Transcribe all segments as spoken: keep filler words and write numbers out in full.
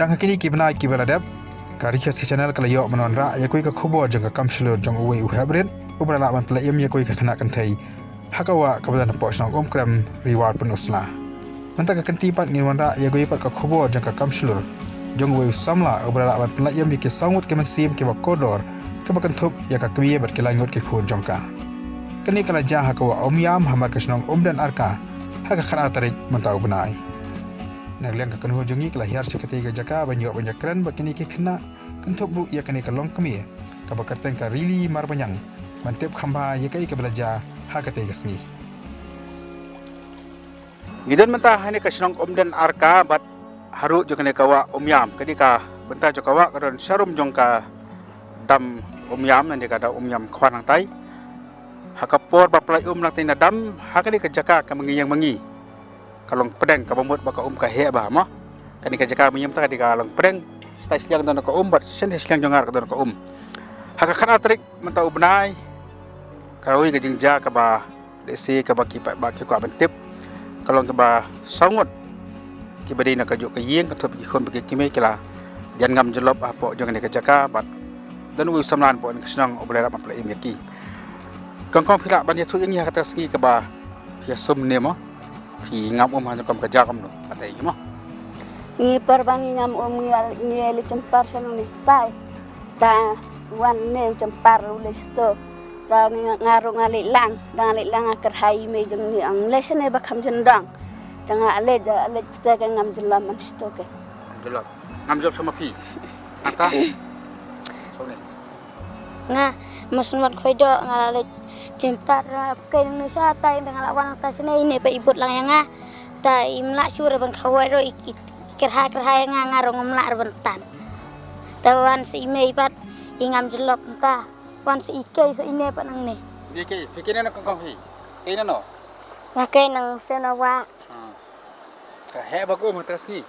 Tang ha kine ki bnai kiba la dep, ka Ri Khasi Channel ka la ïoh ban wanrah ïa kawei ka khubor jong ka kam shlur jong uwei u heprit uba la lah ban pynlait im ïa kawei ka khynnah kynthei ha ka wah kaba don hapoh shnong Umkrem, Ri War Pynursla. Mynta ka kynti pat ngin wanrah ïa kawei pat ka khubor jong ka kam shlur jong uwei u samla uba la lah ban pynlait im ïa ki saw ngut ki mynsiem kiba kordor, kaba kynthup ïa ka kmie bad ki lai ngut ki khun jong ka. Kane ka la jia ha ka wah Umïam, hamar ka shnong Umden Arka, ha ka khatar tarik mynta u bnai. Na ka liang ka kynhun jong ngi ka la hiar sha katei ka jaka ban ïoh ban ïakren bad kine ki khynnah, kynthup ruh ïa kane ka longkmie kaba kyrteng ka Rili Marbaniang, ban tip kham bha ïa kaei kaba la jia ha katei ka sngi. Ngi don mynta ha kane ka shnong Umden Arka bad harud jong kane ka wah Umïam. Kane ka bynta jong ka wah ka don sharum jong ka dam Umïam, lane ka dam Umïam Khwan hangtai. Ha ka por ba pynlait um nangtei na dam, ha kane ka jaka kaba ngi ïeng ma ngi, ka long pdeng, kaba mut ba ka um ka heh bha mo. Kane ka jaka ba ngi ïeng mynta ka dei ka long pdeng. Shatai shiliang don ka um bad shatai shiliang jong ngar ka don ka um. Ha ka khatar tarik mynta u bnai, ka la wei ka jingjia kaba lehse kaba ki paidbah ki kwah ban tip, ka long kaba saw ngut kiba dei na kajuh ka ïing, kynthup ki khun bad ki kmie, ki la jan ngam jyllop hapoh jong kane ka jaka bad don uwei u samla hapoh kane ka shnong uba la lah ban pynlait im ïa ki. Kong kong, phi lah ban ïathuh ïa ngi ha kata ka sngi kaba phi ïasum ne mo? Phi ngam um ha kane ka jaka kumno? Batai ngi mo. Ngi por ba ngi ngam um, ngi, ngi leit jempar sha nong ne tai. Ta wan ne u jempar u leit sha to. Ta ngi, nga ruh nga leit lang, da nga leit lang nga kyrhai i mei jong ngi, ong leit shane ba kham jyndong. Ta nga leit, da leit pyrthei ka ngam jyllop man sha to ke. Ngam jyllop. Ngam jyllop sha ma phi. Nangta. Sha une. Nga mut shen wan khoi doh, nga la leit jempar, pyrkhat nang ne shatai, da nga la wan ta shane, ine pat i bud lang ïa nga. Ta im lah shuh re ban khawai ruh, i, i kyrhai kyrhai ïa nga, nga ruh ngam lah re ban tan. Ta wan sa i mei pat i ngam jyllop mynta. Wan sa i kei sa ine pat nangne. Ine kei, phi kei nano kong kong phi? Kei nano? Nga kei nang shen na wah. Hmm. Ka heh ba ka um ha kata ka sngi?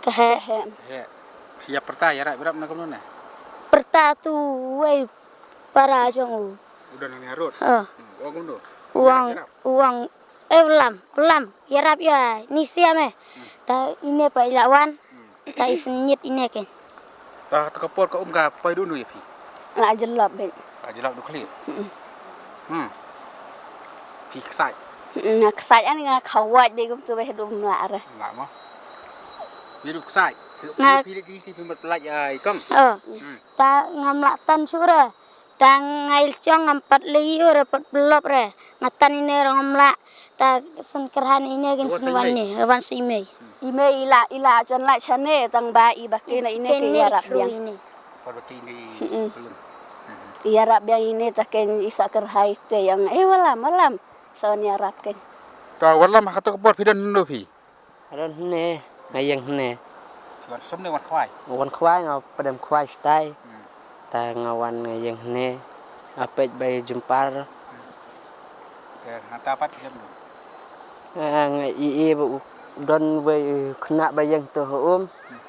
Ka heh. Ka heh. Heh. Phi ïa pyrta ïarap ïarap na kumno ne? Pyrta tu wei para jong u. U don hangne harud? Oh. Hmm. U ong kumno? U ong, ïarap, ïarap. U ong, eh, u lam, u lam, ïarap ïa, ni siam eh. Hmm. Ta ine pat i la wan. Hmm. Ta i sngit ine kein. Ta, ta ka por ka um ka poi dunu ïa phi? La jyllop beit. La jyllop du khlieh. Mm. Hmm. Phi ksaid? Mm, nga ksaid, ani nga khawai beit kumtu beit, haduh um lah re. Lah mo. Phi du ksaid. Nga phi leit jingstad phi mut pynlait ïa i kong. Oh. Hmm. Ta ngam lah tan shuh re. Ta nga i lashong ngam pat lei ïoh re, pat blop re. Nga tan ine ruh ngam lah. Ta shen kyrhai ine kin shen wan ne, wan sa i mei. I mei i la, i la jan lait shane tang ba i ba kine ine ki ïarap biang. Ine. Ba kine. Mm-mm. Ïarap biang ine ta ken i sa kyrhai te ïa nga. Eh, wallam, wallam. Sa wan ïarap ken. Ta wallam ha kato ka por phi don hynno phi? Nga don hynne, nga ïeng hynne. Wan sum ne wan khwai? Wan khwai, nga pdem khwai shatai. Hmm. Ta nga wan nga ïeng hynne, nga peit ba ïa jempar. Hmm. Te hangta pat ïeng lu? Nga, nga ïohi ba u don wei u khynnah ba ïeng to ha um. Hmm.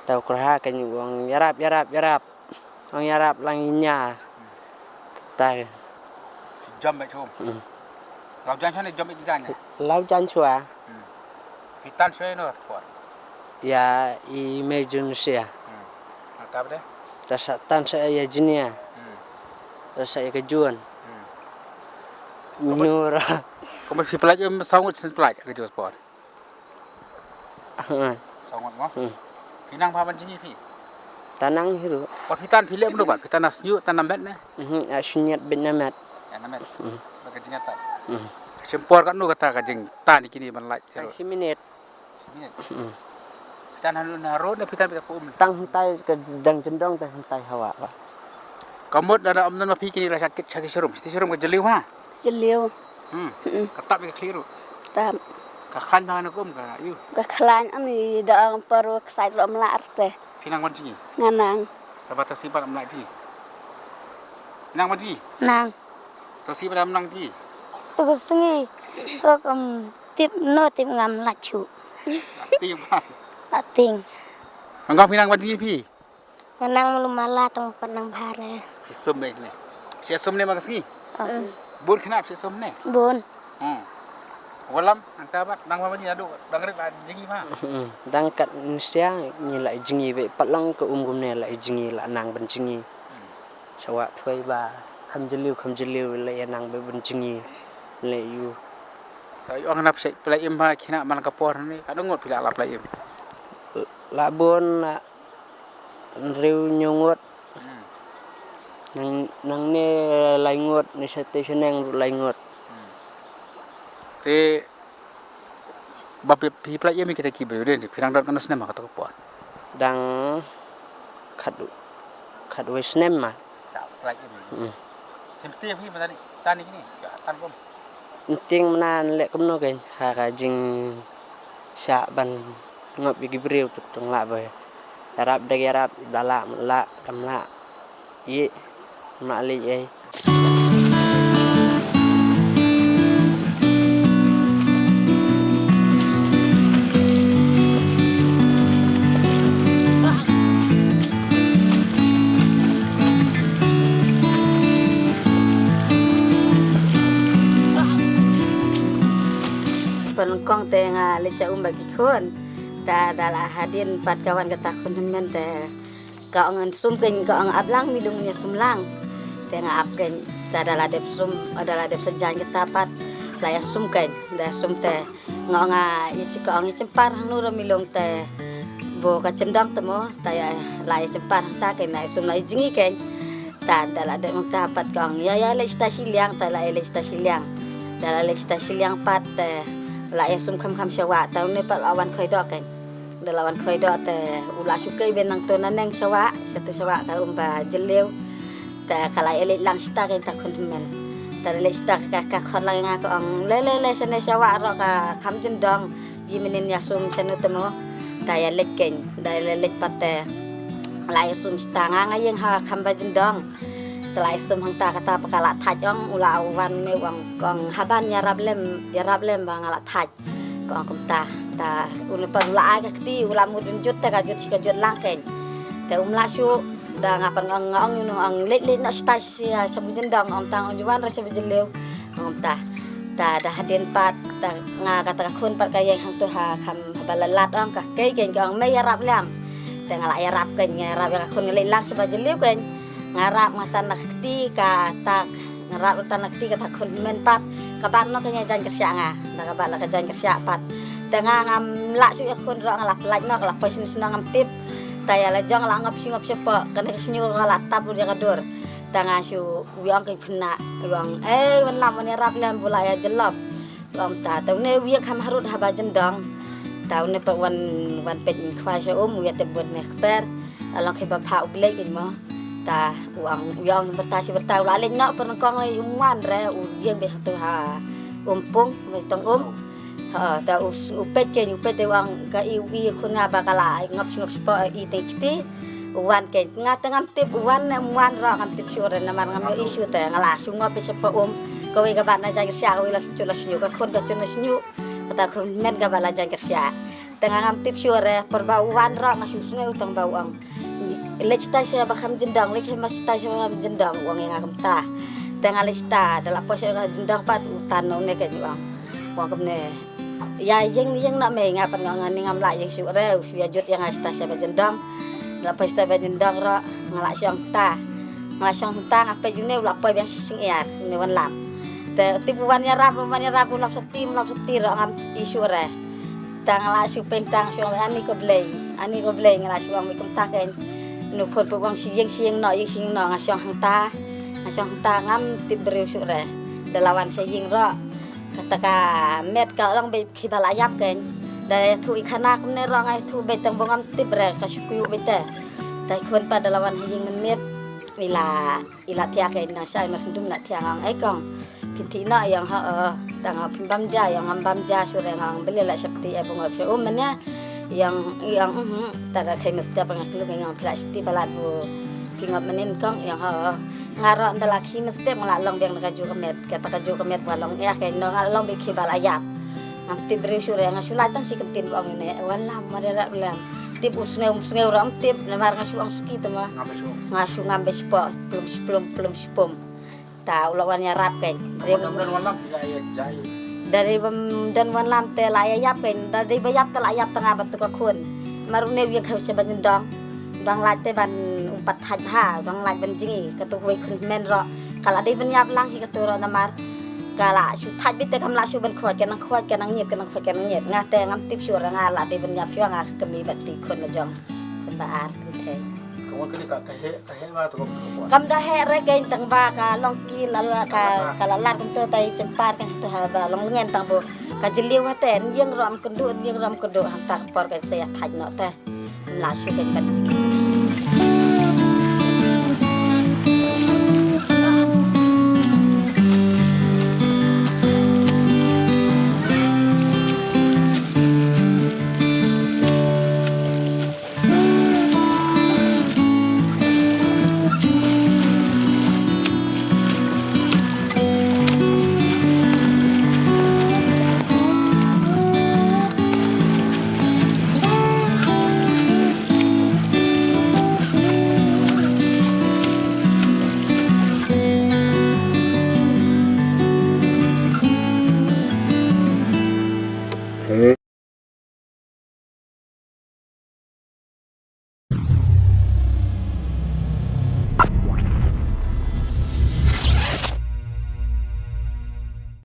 Ta u kyrhai kein u ong ïarap, ïarap, ïarap. Ong ïarap lang ïa nga. Ta. Jam beit shuh. Hmm. Law jan shuwa ne jam beit jan ne? Law jan shuwa. Hmm. Phi tan shuwa ïa no por? Ïa i mei jong Nusia. Hmm. Nangta pat de? Ta sa tan shuwa ïa Jinia. Hmm. Ta sa ïa ka Jun. Hmm. Nur. Kumba phi pynlait, em, saw ngut shen pynlait ka jong por? Saw ngut mo? Hmm. Phi nang bha ban jngi phi? Ta nang hi ruh. Wat phi tan phi leh kumno pat? Phi tan na shñiuh, tan na met ne? Mhm, a shñiuh beit na met. Ïa na met. Hmm. Ba ka jngi ta. Hmm. Shim por katno kata ka jingtan ïa kine ban lait? Ai, shi minit. Shi minit. Hmm. Phi tan ha, na road ne phi tan phi ta um? Tang hangtai ka dang jyndong tang hangtai hawa ba. Ka mut lada ym don ma phi kine la shah kit shah ki sharum. Shati sharum ka jylliew ha? Jylliew. Hmm. Mm-mm. Ka tap ïa ka khlieh ruh. Tap. Ka khlaiñ ba nga kum ka ïu. Ka khlaiñ, ani da ong por u ksaid ruh ym lah te. Phi nang wan jngi? Nga nang. Kaba ta sipar ym lah jngi. Nang wan jngi? Nang. Ta sipar ym nang jngi. Tu ka sngi. Ruh ym tip no tip ngam lah shuh. Ating ba. Ating. Nga phi nang wan jngi phi? Nga nang malu mala tang pat nang bha re. Phi sum ne ne. Phi sum ne ma ka sngi? Oh. Bun khynnah phi sum ne? Bun. Hmm. Walam, nangta bad, nang ba ngi adu, dang rit la jngi ma. Hmm, dang kat nsiang, ngi la jngi bad pat lang ka um kumne la jngi la nang ban jngi. Shawa thwei ba, kham jylliew, kham jylliew, la ïa nang ba ban jngi, la ïu. Ka ong na psai pla im ba, khina man ka por ni, ka dang ngot phi la la pla im. La bun, la hynriew hynñiew ngut. Hmm. Nang, nangne lai ngut, ne sa te shaneng ruh lai ngut. Hmm. Te, ba phi, phi pla im kita ki briew den, phi dang dot katno snem ha kato ka por? Dang khat, khatwei snem ma. Ta pla im. Hmm. Te phi, phi, tani, tani kini, ya, tan kum. Nting mna leh kumno kein, ha ka jingshah ban ngop ïa ki briew, te tang lah ba ïarap, da ïarap, da lah, lah, dam lah. Ïa, mna leh ei. Pynlong kong te nga leit sha um bad ki khun. Ta da la hadien pat ka wan kata khun hynmen te ka ong ngan sum kein, ka ong ap lang mi lung ïa sum lang. Te nga ap kein, ta da la dep sum, da la dep sa jan kata pat la ïa sum kein, da sum te nga ong a ïa chi ka ong ïa chempar hangno ruh mi lung te bo ka chendong te mo, ta ïa la ïa chempar ta kein la ïa sum la ïa jngi kein. Ta da la dep mynta pat ka ong ïa ïa leit shata shiliang, ta la ïa leit shata shiliang. Da la leit shata shiliang pat te la ïa sum kham kham shawa, ta une pat la wan khoi doh kein. Da la wan khoi doh te u la shu kei ben nangto naneng shawa, shatu shawa ka um ba jylliew. Te ka la ïa leit lang shata kein ta khun hynmen. Ta la leit shata ka, ka khot lang ïa nga ka ong le le le shane shawa ruh ka kham jyndong. Ji mynnin ïa sum shano te mo. Ta ïa leit kein, da ïa leit pat te la ïa sum shata nga nga ïeng ha kham ba jyndong. Te la ïa sum hangta kata ba ka la thait ong, u la wan ne u ong kong haban ïarap lem, ïarap lem ba nga la thait. Kong kumta, ta, une pat u la ai ka kti, u la mut un jut te ka jut shi ka jut lang kein. Te um lah shuh, da nga pat nga ong, nga ong ïa une ong leit leit noh shata sha, sha ba jyndong, ong tang ong ju wan re sha ba jylliew. Ong kumta. Ta da hadien pat, ta nga kata ka khun pat ka ïeng hangto ha kham ba la lad ong ka kei kein ka ong me ïarap lang. Te nga la ïarap kein, nga ïarap ïa ka khun nga leit lang sha ba jylliew kein. Nga rap nga tan na ka kti kata, nga rap tan na ka kti kata khun hynmen pat. Ka bat noh ka ïa jan kyrshah nga. Da ka bat la ka jan kyrshah pat. Te nga ngam lah shuh ïa ka khun ruh nga la pynlait noh, ka la poi shnong shnong ngam tip. Ta ïa la jong la ngop shi ngop shapoh, kane ka shñiuh ruh la tap lut ïa ka dur. Ta nga shu u ïong ka pynah, u ïong, "Eh, wan lam wan ïarap lem ba la ïa jyllop." Ong ta, ta une u ïeng kham harud haba jyndong. Ta une pat wan, wan peit khwai sha um, u ïa tep bun ne kper. La long khie ba pha u blei kin mo. Ta u ong, u ïong byrta shi byrta u la leit noh pyrkong lei um wan re, u ïeng beit hangto ha um pung, beit tong um. Ha, ta u, u peit kein, u peit te u ong ka i, u i khun nga ba ka la ngop shi ngop shapoh i te kti. U wan kein, nga te ngam tip, u wan ne um wan ruh ngam tip shuh re namar ngam ïohi shuh te, nga la shu ngop beit shapoh um. Kawei ka bat na jan kyrshah, kawei la jut la shñiuh, ka khun ka jut la shñiuh. Kata khun hynmen ka bat la jan kyrshah. Te nga ngam tip shuh re, pyrba u wan ruh nga shu sngew tang ba u ong. Leit shata sha ba kham jyndong, leit shata sha ba kham jyndong, u ong ïa nga kumta. Te nga leit shata, da la poi sha ba kham jyndong pat u tan noh une kein u ong. U ong kumne. Ïa ïeng ïeng noh mei, nga pat nga ong nga ni ngam lah ïeng shuh re, u shu ïa jut ïa nga shata sha ba jyndong. Nga la poi shata ba jyndong ruh, nga la shong hangta. Nga la shong hangta nga peit une u la poi biang shi shyngiar, une wan lam. Te tip u wan ïarap, u wan ïarap u lap sati, u lap sati ruh ngam i shuh re. Ta nga la shu peit ta nga shu ong ani ko blei, ani ko blei nga la shu ong mei kumta kein. Nu khun pat u ong shi ïeng shi ïeng noh, ïeng shi ïeng noh, nga shong hangta. Nga shong hangta ngam tip briew shuh re. Da la wan sha ïing ruh. Kata ka met ka long beit ki ba la ïap kein. Da ïathuh i khana kumne ruh nga ïathuh beit tang ba ngam tip re ka shu kyiuh beit te. Ta i khun pat da la wan ha ïing mynmiet i la, i la thiah kein, nang shai mar sngewdum la thiah, nga ong ei kong. Phin thiah noh, i ong ho, tang phin bam ja, i ong ngam bam ja shuh re, nga ong balei la sheptieng ba ngop sha um mynne. I ong, i ong, mhm, ta da khie mynstep nga kylli, i ong phi la sheptieng palat ba phi ngop mynnin kong, i ong ho. Nga ruh ynda la khie mynstep nga la long biang na kajuh ka met. Kata kajuh ka met ba long ïa kein, nga la long beit ki ba la ïap. Ngam tip briew shuh re, nga shu lait tang shi kyntien ba ong ne, wan lam, wan ïarap lem. Tip u sngew, um sngew ruh um tip, namar nga shu ong suki te ma. Nga shu ngam beit shapoh, plum shi plum, plum shi pum. Ta u la wan ïarap kein. Wan lam, wan lam, ïa, ïa, jai. Dari bam dan wan lam te la ïa ïap kein, dari ba ïap te la ïap tang ba tu ka khun. Mar une u ïeng kha sha ban dong. Dang lait te ban um pat thait bha, dang lait ban jngi, ka tu wei khun men ro. Ka la dei ban ïap lang hi ka tu ro namar. Ka la shu thait bit te kam la shu ban khot, ka nang khot, ka nang ñiet, ka nang khot, ka nang ñiet. Nga te ngam tip shu ra nga la dei ban ïap shu nga ka kmie bad ti khun la jong. Khun ba ar, khun te. Ka wan kane ka, ka heh, ka heh ba tu ka, ka wan. Kam da heh re kein tang ba ka long ki la la ka, ka la lar kumto tai jempar kan tu ha ba long lengen tang bo. Ka jylliew ha te, ïeng rom kyndu, ïeng rom kyndu hangta ka por ka sa ïa thait noh te. La shu kein ban jngi.